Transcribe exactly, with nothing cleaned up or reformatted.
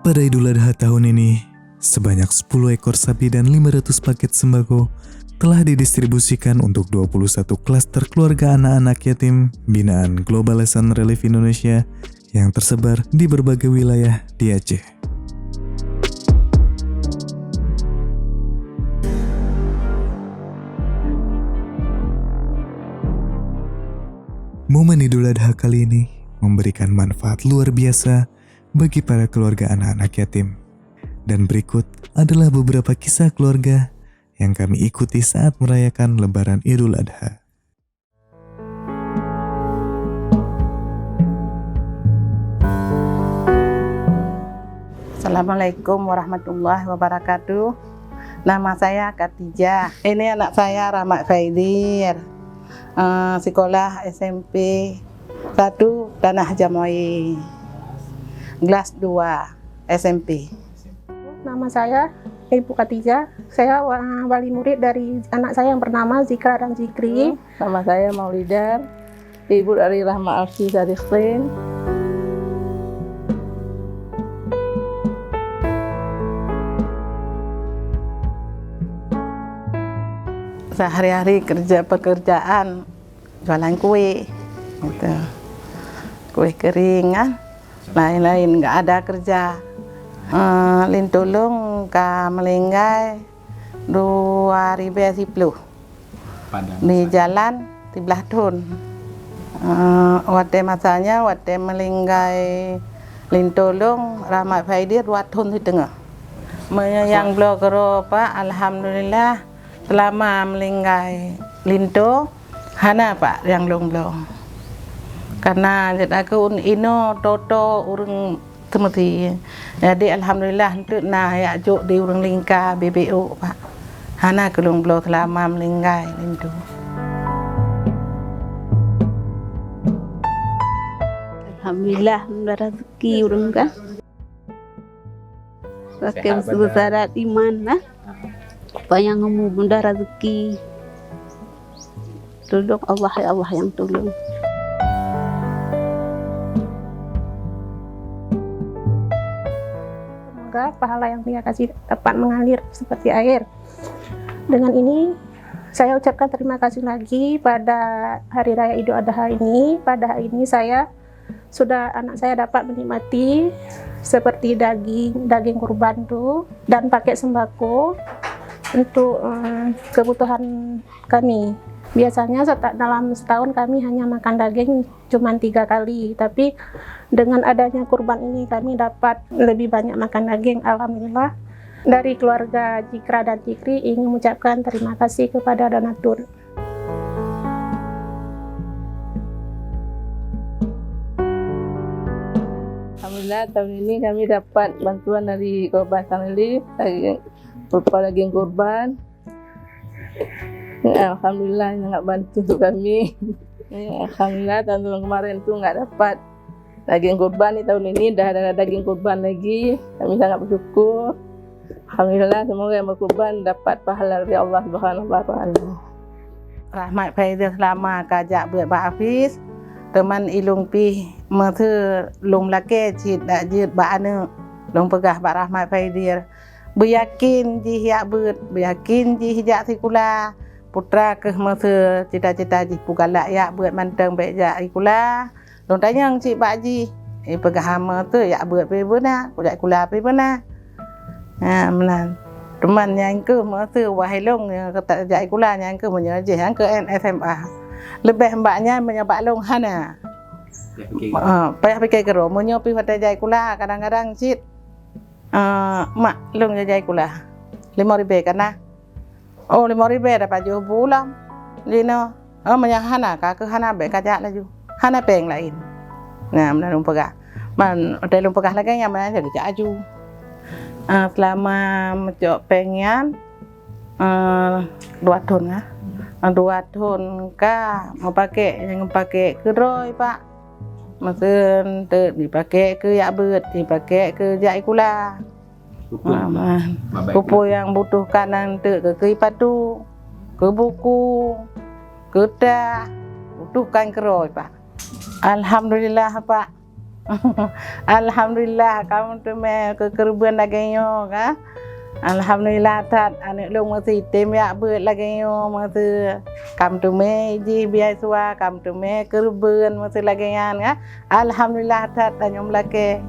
Pada Idul Adha tahun ini, sebanyak sepuluh ekor sapi dan lima ratus paket sembako telah didistribusikan untuk dua puluh satu klaster keluarga anak-anak yatim binaan Global Yayasan Relief Indonesia yang tersebar di berbagai wilayah di Aceh. Momen Idul Adha kali ini memberikan manfaat luar biasa bagi para keluarga anak-anak yatim. Dan berikut adalah beberapa kisah keluarga yang kami ikuti saat merayakan Lebaran Idul Adha. Assalamualaikum warahmatullahi wabarakatuh. Nama saya Khadijah. Ini anak saya Rahmat Faidir. Eh, sekolah S M P satu Tanah Jamoe. Kelas dua S M P. Nama saya Ibu Khadijah. Saya wa-, wali murid dari anak saya yang bernama Zikra dan Zikri. Nama saya Maulidah, ibu dari Rahma Alfi Sadiqin. Sehari-hari kerja pekerjaan jualan kue, gitu. Kue kering kan, lain-lain nggak ada kerja. Eh, lintulung ka melinggai dua ribu sepuluh. Di jalan siblaih thon. Eh, watèe masanya, watèe meulinggai lintô lôn, Rahmat Faidi dua thon siteungoh. Meunyoe nyang bloe keudroe, Pak, alhamdulillah, seulama meulinggai lintô, hana, Pak, nyang lôn bloe. Karena jeuet aku inoe toto ureueng teumeuti. Jadi, alhamdulillah, enteuk na jak jok di ureueng lingka B B O, Pak. Hana keu lôn bloe seulama meulinggai lintô. Alhamdulillah, mudah rezeki ureueng kan. Pakai sehat badan. Bersyarat iman lah. Supaya mudah rezeki. Tolong Allah, ya Allah yang tolong. Semoga pahala yang dia kasih dapat mengalir seperti air. Dengan ini, saya ucapkan terima kasih lagi pada Hari Raya Idul Adha ini. Pada hari ini, saya sudah anak saya dapat menikmati seperti daging, daging kurban tu dan paket sembako untuk, eh, kebutuhan kami. Biasanya seta-, dalam setahun kami hanya makan daging cuman tiga kali, tapi dengan adanya kurban ini kami dapat lebih banyak makan daging, alhamdulillah. Dari keluarga Zikra dan Zikri ingin mengucapkan terima kasih kepada donatur. Alhamdulillah, tahun ini kami dapat bantuan dari Global Yayasan Relief, daging, berupa daging kurban. Alhamdulillah, sangat bantu untuk kami. Alhamdulillah, tahun-tahun kemarin tu nggak dapat daging kurban, di tahun ini dah ada daging kurban lagi. Kami sangat bersyukur. Alhamdulillah, semoga yang berkurban dapat pahala dari Allah Subhanahu wa Taala. Rahmat Faizal seulama ka jak beuet bak afis, teuma ilôn pih meuseu lôn lakée cit dak jeuet bak aneuk. Lôn peugah bak Rahmat Faizal, beuyakin jih jak beuet, beuyakin jih jak sikula. Putra keuh meuseu cita-cita jih peugalak jak beuet mantong bék jak sikula. Lôn tanyong cit bak jih, "Eh, peugah hama teuh jak beuet pih beuna, kujak sikula pih beuna." Ha, meunan. Teuma nyan keuh meuseu wahai lôn nyang keutak jak sikula nyan keuh meunyoe jih nyang keu S M A. Leubeh bak nyan meunyoe bak lôn hana. Payah pike. Ha, payah pike keudroe. Meunyoe pih watée jak sikula kadang-kadang cit, eh, mak lôn jak sikula. Lima ribée ka na. Oh, lima ribée dapat jih bu lom. Jinoe, oh, meunyoe hana, ka keuh hana bék ka jak laju. Hana péng laén. Nah, meunan lôn peugah. Man, watée lôn peugah lagée nyan, meunan jadi jak aju. Ah, seulama meucok péng nyan, ah, dua thon, ah. Ah, dua thon ka meupaké, nyang meupaké keudroe, Pak. Meuseuen teuk dipaké keu jak beuet, dipaké keu jak sikula. Peue, ah, man. Peue-peue nyang butuhkan nyan teuk keu sipatu, keu buku, keu tah, butuhkan keudroe, Pak. Alhamdulillah, Pak. Alhamdulillah, kamoe teumé keu keureubeuen lagée nyoe ka. Alhamdulillah that, aneuk lôn meusi tem jak beuet lagée nyoe meusi. Kamoe teumé jih biaya suwa, kamoe teumé keureubeuen meusi lagée nyan ka. Alhamdulillah that, tanyoe meulakée.